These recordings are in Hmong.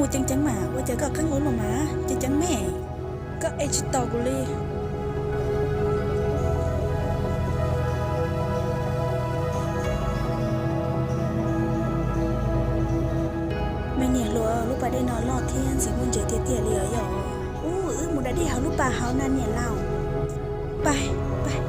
Mus ceev ceev mas, ua cas koj qeeb ua luaj mas, ceev ceev me. Koj ev tsis tau kuv li. Me niam hluas, lub pas dej no loj thiab ntxim muaj ntses tiag tiag li os yog. Ub, wb mus da dej hauv lub pas hauv na niam laus. Pais, pais.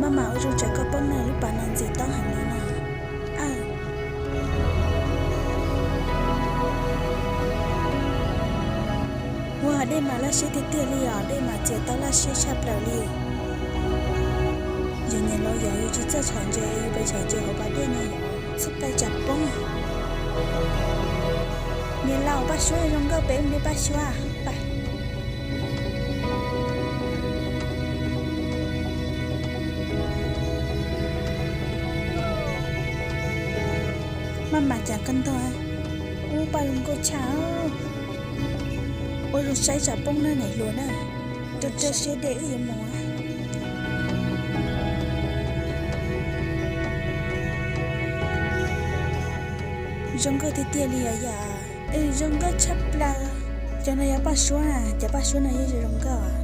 Maj mam ua zoo tsaws koj poob na, lub pas no ntxim tob heev li no. Ua dej mas laj siab tiag tiag li os, dej mas txias tau laj siab tshaj plaws li. Yog niam laus, yog yus tsis txawj tshawb ntses, yus pes tshawb ntses hauv pas dej no yus txhob pais tsam poob. Niam laus, paj suab zoo nkauj pem ub li paj suab. Pais. Maj mam cas koj ntog. Ub, paj zoo nkauj tshaj. Ua zoo saib tsam poob na niam hluas na. Rau rau siab dej wb yuav mus. Zoo nkauj tiag tiag li os yom. Zoo nkauj tshaj plaws. Cov no yog paj suab na, cov paj suab no yeej zoo nkauj.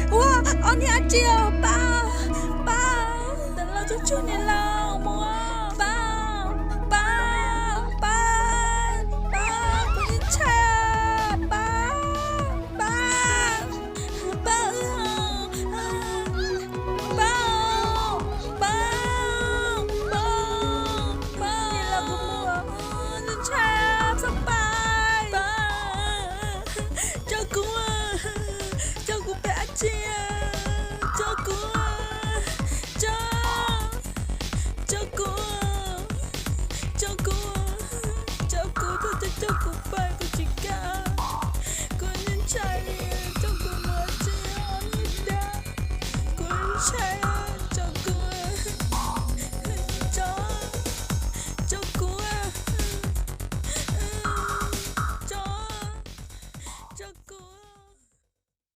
Ua, ob niag dab tsi os, pab, pab, niam laus, tsuag tsuag niam laus mus, pab, pab, pab, pab, kuv ntshai, pab, pab, pab, pab, pab, pab, niam laus, kuv mus, ntshai, txhob pab, pab, coj kuv, coj kuv pem dab tsi.